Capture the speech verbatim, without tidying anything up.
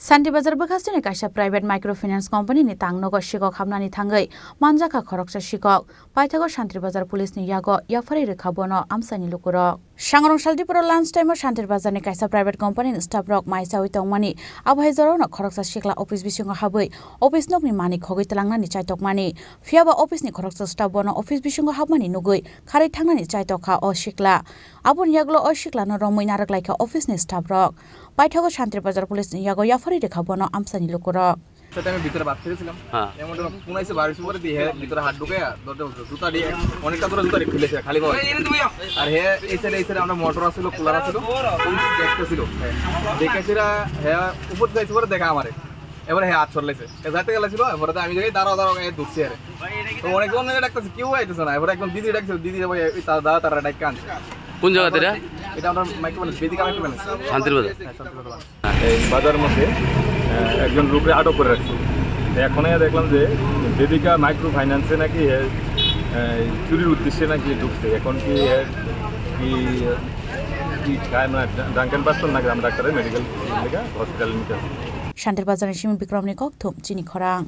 Shanti Bazar bwkhasteni kaisa private microfinance company ni tangnogo sikok habnani thangwi manjakha khoroksa sikok. Paithago Shanti Bazar police ni yago yapharwi rwkha bono amchaini lukurok. Sangrong sal diporo lunch time o Shanti Bazar ni kaisa private company ni staff rok mai chawi tongmani, abo hai jorao no khoroksa sikla office bisingo habwi office nok ni manwi khogwi tlangnani chaitokmani. Phiyaba office ni khoroksa staff bono office bisingo habmani nugwi kharwi thangnani chaitokha o sikla. Aboni yagulo o sikla no romwi narwk laikha office ni staff rok. Paithago Shanti Bazar police ni yago yapharwi rwkha bono amchaini lukurok. সেটা আমি ভিতরে ভাত খেয়েছিলাম। হ্যাঁ। এমন সময় ফোন আইছে, বাড়ির উপরে দিয়ে ভিতরে হাত ঢুকে দরজা বন্ধ, জুতা দিয়ে অনেকটা করে জুতা খুলেছে খালি পায়ে। আর হে এই সাইডে, এই সাইডে আমরা মোটর আছিল, কুলার আছিল, ওই দেখতেছিল। দেখেছিরা হে উপর যাইছে পরে দেখা আমারে। এবারে হে হাত ছড়লাইছে। এ যাইতে গেলাছিল, এবারে তো আমি দেখি দাঁড়াও, দাঁড়াও, এ ঢুকছি আরে। তো অনেকজন মিলে ডাকতেছে, কেউ আইতেছে না। এবারে একজন দিদি ডাকছে, দিদি এবারে এই তার দাদা তারা ডাক কান। কোন জায়গাতে এটা? এটা আমরা মাইক্রোফোন, বেদিকা মাইক্রোফোন। শান্তির বাজার। হ্যাঁ, শান্তির বাজার। এই বাজার মধ্যে, আহ, একজন লোককে আটক করে রাখছে। তো এখন এ দেখলাম যে বেদিকা মাইক্রো ফাইন্যান্সে নাকি এ, এ, চুরির উদ্দেশ্যে নাকি ঢুকছে। এখন কি এ, কি, কি খায় না, ড্রাঙ্কেন পারসন নাকি আমরা ডাক্তারের মেডিকেল হসপিটালে নিতে আসছি। Shantir Bazar ni simi Bikram ni kok thum chini khorang.